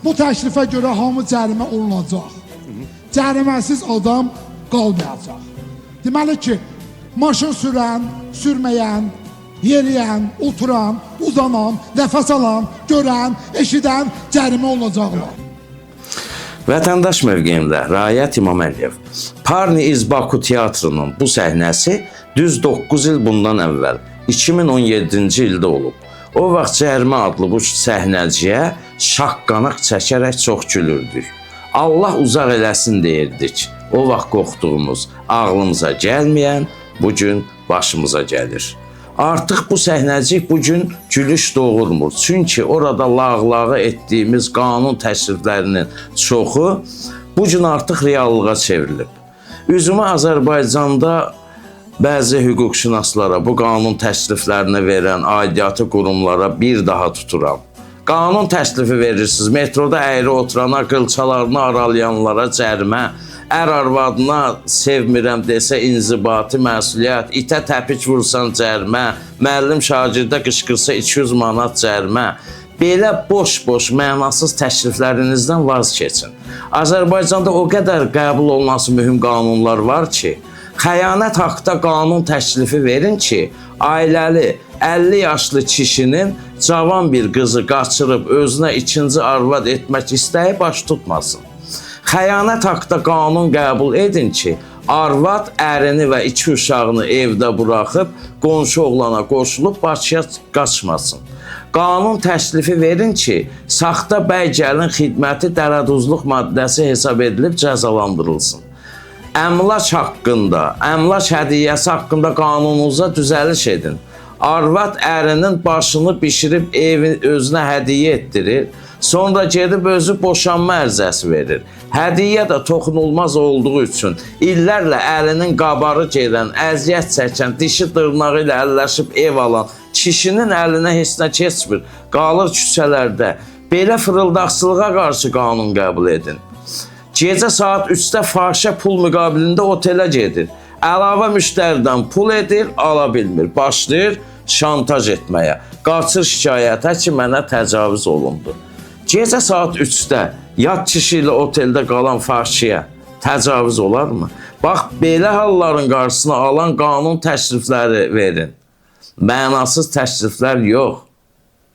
Bu təklifə görə hamı cərimə olunacaq. Cəriməsiz adam qalmayacaq. Deməli ki, maşın sürən, sürməyən, yeriyən, oturan, uzanan, nəfəs alan, görən, eşidən cərimə olunacaqlar. Vətəndaş mövqeyində Rayət İmaməliyev. Parni iz Baku teatrının bu səhnəsi düz 9 il bundan əvvəl 2017-ci ildə olub. O vaxt Cərimə adlı bu səhnəciyə şaqqanaq çəkərək çox gülürdük. Allah uzaq eləsin deyirdik. O vaxt qorxduğumuz, ağlımıza gəlməyən bu gün başımıza gəlir. Artıq bu səhnəcik bu gün gülüş doğurmur. Çünki orada lağlağı etdiyimiz qanun təkliflərinin çoxu bu gün artıq reallığa çevrilib. Üzümü Azərbaycanda bəzi hüquqşünaslara, bu qanun təkliflərini verən aidiyyatı qurumlara bir daha tuturam. Qanun təklifi verirsiniz, metroda əyri oturana, qılçalarını aralayanlara cərimə, ər arvadına sevmirəm desə inzibati məsuliyyət, itə təpik vursan cərimə, müəllim şagirdə qışqırsa 200 manat cərimə. Belə boş-boş, mənasız təkliflərinizdən vaz keçin. Azərbaycanda o qədər qəbul olunması mühüm qanunlar var ki, xəyanət haqda qanun təklifi verin ki, ailəli 50 yaşlı kişinin cavan bir qızı qaçırıb özünə ikinci arvad etmək istəyi baş tutmasın. Xəyanət haqda qanun qəbul edin ki, arvad ərini və iki uşağını evdə buraxıb qonşu oğlana qoşulub Bakıya qaçmasın. Qanun təklifi verin ki, saxta bəy gəlin xidməti dərəduzluq maddəsi hesab edilib cəzalandırılsın. Əmlak haqqında, əmlak hədiyyəsi haqqında qanununuza düzəliş edin. Arvad ərinin başını bişirib evi özünə hədiyyə etdirir. Sonra gedib özü boşanma ərizəsi verir. Hədiyyə də toxunulmaz olduğu üçün illərlə əlinin qabarı gedən, əziyyət çəkən, dişi dırnağı ilə əlləşib ev alan kişinin əlinə heç nə keçmir. Qalır küçələrdə. Belə fırıldaqçılığa qarşı qanun qəbul edin. Gecə saat 3-də fahişə pul müqabilində otelə gedir. Əlavə müştəridən pul edir, ala bilmir. Başlayır şantaj etməyə. Qaçır şikayətə ki, mənə təcavüz olundu. Gecə saat 3-də yad kişi ilə oteldə qalan fahişəyə təcavüz olarmı? Bax, belə halların qarşısını alan qanun təklifləri verin. Mənasız təkliflər yox.